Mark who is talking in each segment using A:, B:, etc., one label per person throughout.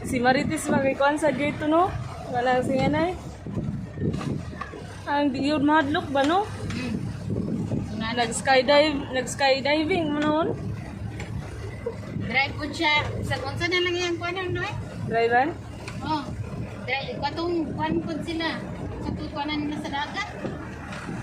A: Si Marites ba kay kuan sa gate no? Wala si nanay. Ang di yun mahadlok ba no?
B: Sunana.
A: Nag-skydive, nag-skydiving mo noon.
B: Drive po siya. Sa unsa na lang yang kuan no eh.
A: Driver?
B: Oh. Drive katong kuan pud sila. Sa kuanan nila sa dagat.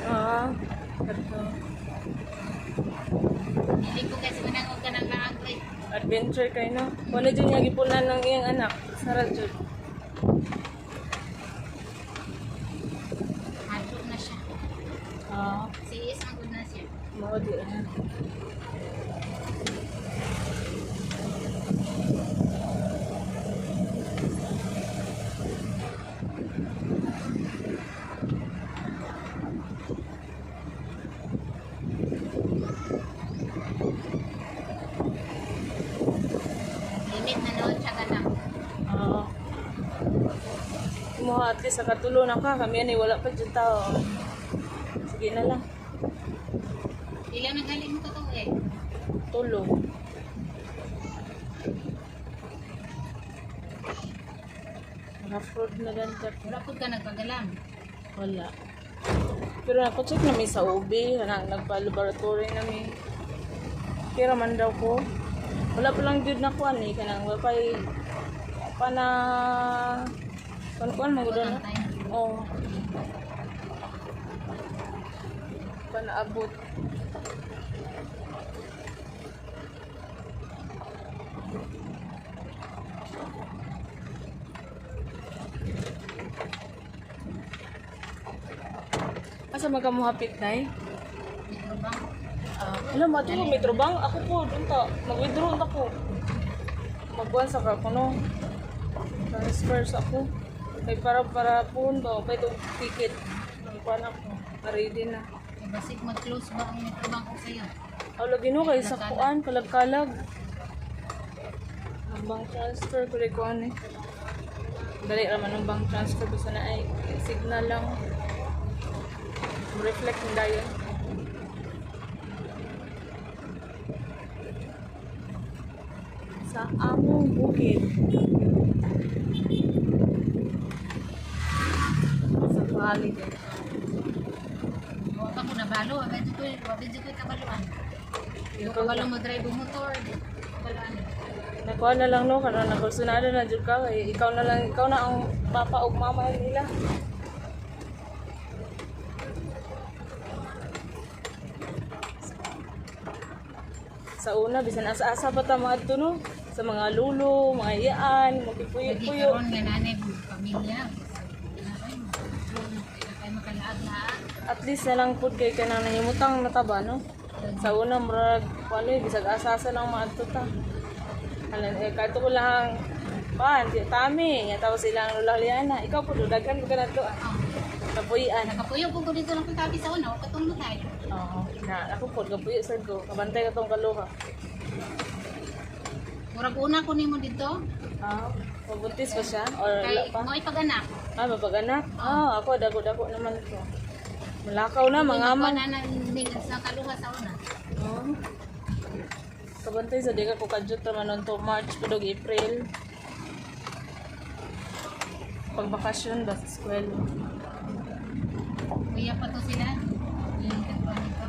A: Oo. Kato.
B: Dili ko kasi manang og kanang laag oy.
A: Adventure kay no. Wala dyan niya gipunan ng iyang anak. Sara jud.
B: Hadlok na siya.
A: Ah,
B: Si is ang good na siya.
A: mao di.
B: Limit na noon siya kanang.
A: Oo. Kumuha at least sa katulo na ka. Kami ani wala pa dyan tao. Sige na lang.
B: Ila na galing mo totoo eh.
A: Tulog. Naka-fraud na ganda.
B: Wala pud ka nagpagalam.
A: Wala. Pero nagpa-check na may sa OB. Na, nagpa-laboratory na may. Kira man daw ko. Wala pa lang jud na kuan eh. Kanang wala pa pa na kuan kuan magudo na. Oo. Pa naabot. Asa man ka mo hapit nay?
B: Metro Bank.
A: Ah, alam mo, ato Metro Bank, ako po, dun ta, mag-withdraw ta ko. Magkuhan sa ka kuno. Transfer sa ako. Kay para para po ba, kay itong ticket. Magkuhan ako, ready na.
B: Kay basig mag-close ba ang Metro Bank ko sa'yo?
A: Aw, lagi no, kay sa kuan, kalag-kalag. Ang bank transfer, kulay kuan eh. Dali raman ang bank transfer, basta na ay signal lang. Reflect ng dayon. Sa among bukid. Sa valley din.
B: Wa pa ko nabalo, wa medyo ko kabaluan. Di ko kabalo mo drive og motor. Di ko kabaluan.
A: Nakuha na lang no, karon nagkursunada na jud ka, kay ikaw na lang, ikaw na ang papa ug mama nila. Sa una, bisan asa-asa pa ta maadto no, sa mga lulo, mga iyaan,
B: Lagi
A: magkipuyo-puyo.
B: karon nga nanay pamilya. Kay makalaag-laag.
A: At least na lang pud kay kanang nahimutang nataba no. Sa una murag wala bisag asa-asa lang maadto ta. Alam eh kadto ko lang pan, di tami, nga tapos ilang lola Liana, ikaw pud daghan ka na to ah.
B: Oh.
A: Kapuyan.
B: Nakapuyo po ko dito lang kung tabi sa una, wa katong lutay.
A: Oo. Na ako pud kapuyo sad ko. Kabantay ka tong kaloka.
B: Murag una ko nimo dito.
A: Ah, mabuntis ba siya or
B: Kay
A: wala pa?
B: mo ipag-anak.
A: Ah, mapag-anak? Ah, ako dako-dako naman to. Malakaw na mga man.
B: Na na sa kaluha sa una.
A: Oo. Kabantay sa di ka ko kadyot raman nun to March pa dog April. Pagbakasyon ba sa eskwela.
B: Kuya pa to sila. Yung tagpuan nito.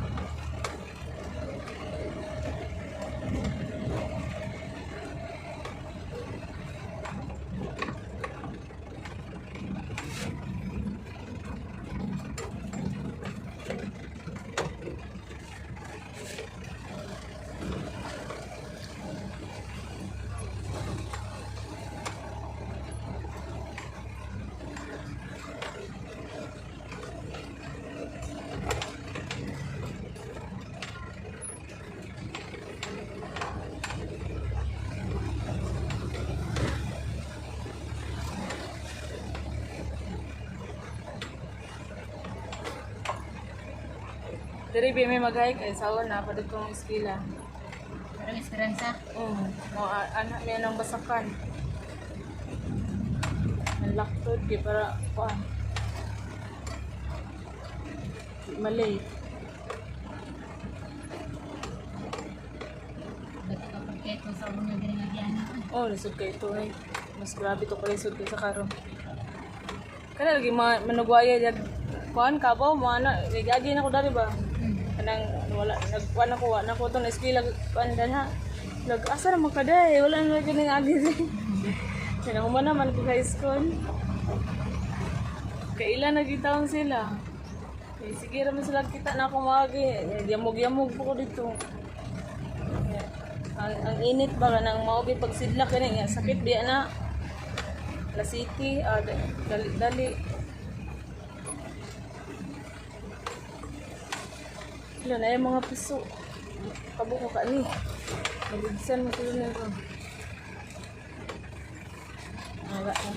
A: Diri bi may mag-hike ay sawa na pa ditong eskila.
B: Parang esperanza.
A: Oo. Mo anak may nang basakan. Ang laktod kay para kuan. Di malay.
B: Bato ka pagketo sa una diri nga giana.
A: Oh, lisod kay ito eh. Mas grabe to kalisod kaysa karon. Kana lagi mga manugwaya jag kuan kabaw mo ana gagi na ko dari ba. Kanang wala nagkuan ako wa na ko to na eskwela kuan dan ha. Lag asa ra man ka day wala na lagi ning agi. Kaya human naman ko high school. Kailan nagitawon sila? Eh, sige raman sila kita na ako maagi. Yamog-yamog po ko dito. Yeah. Ang init ba nang maogi pagsidlak kini nga sakit biya na. La City, ah, dali dali. Wala na yung mga piso. Kabuko ka ni. Nabigsan mo sila nito. Wala na.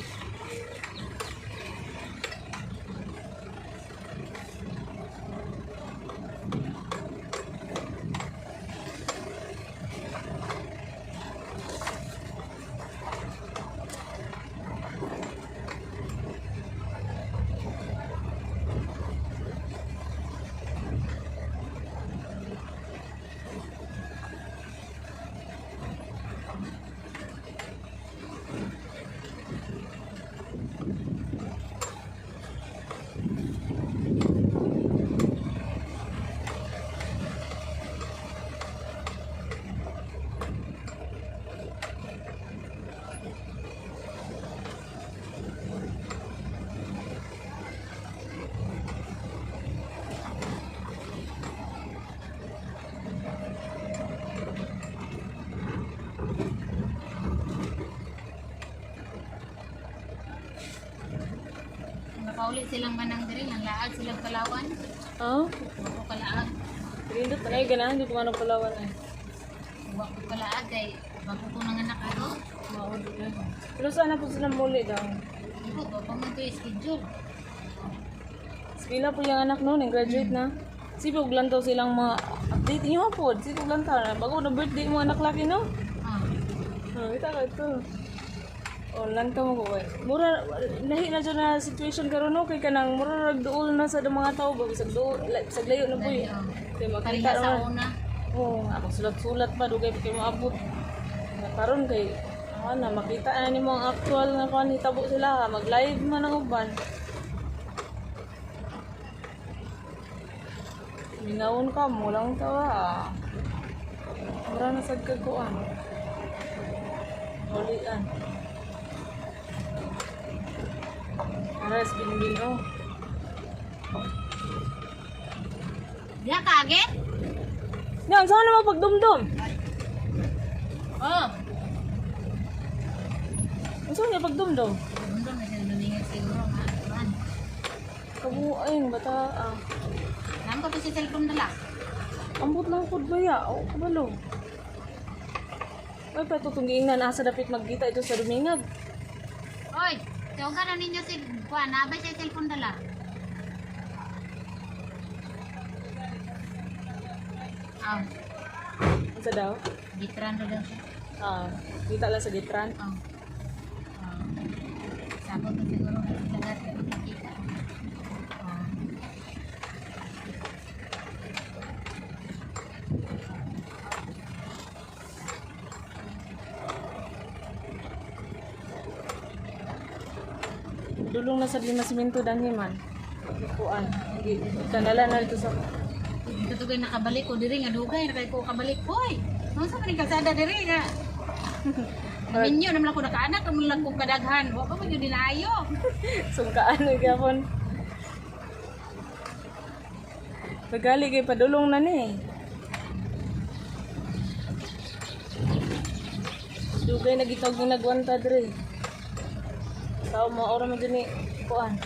B: Nakauli silang manang diri, nang laag silang Palawan.
A: Oh,
B: Wa ko kalaag.
A: Rindot na ganahan di ko man palawan ay.
B: Wa ko kalaag kay bago ko nanganak ako.
A: Maod na. Pero sana po sila muli daw.
B: Ipo ko pa man to schedule.
A: Sila po yung anak noon, yung graduate na. Sipog lang daw silang mga update niyo po. Sipog lang taw na bago na birthday mo anak laki no.
B: Ah.
A: Oh, kita ka ito. Oh, lantaw mo ko. Eh. Mura nahi na jud na situation karon no kay kanang mura rag duol na sa mga tao ba bisag duol, bisag layo na po.
B: Dali, oh.
A: Kay makita
B: Pareha sa
A: naman.
B: una.
A: Oo, oh, ako sulat-sulat pa dugay pa kay moabot. Na karon kay ah, na makita na nimo ang actual nga kuan hitabo sila ha, mag-live man ang uban. Minawon ka mo lang tawa. Ah. Mura na sad kag kuan. Ulian. Aras binbin oh.
B: Diha ka age?
A: Yan, saan naman pagdumdum?
B: Oh.
A: Saan niya pagdumdum?
B: Mundo na sila lumingat siguro nga. Kuan.
A: Kabuay, bata ah.
B: Nang ko to si cellphone dala.
A: Ambot lang pod ba ya? O, kabalo. Ay, patutong giingnan asa dapit magkita ito sa Dumingag.
B: Oy, tawagan na ninyo si kuan, nabay siya cellphone dala. Ah,
A: Unsa daw?
B: gitran na daw siya.
A: Ah, kita lang sa gitran.
B: Oh. Ah. Sabot na siguro kasi lahat kay makikita. Ah.
A: Dulong na sa lima simento danhi man. Kuan. Kanala na dito sa
B: Dito to kay nakabalik ko diri nga dugay na kay ko kabalik hoy. Unsa man ning kalsada diri nga? Minyo naman ako nakaanak naman lang ko kadaghan. Wa pa man gyud dinaayo.
A: sungkaan na gyapon. Tagali kay padulong na ni. Dugay na gitawag ni nagwanta dre. Sao maora man dini kuan.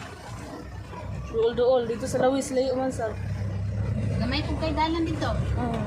A: Duol-duol dito sa Lawis layo man sa.
B: Gamay kong kay dalan dito.
A: Oh.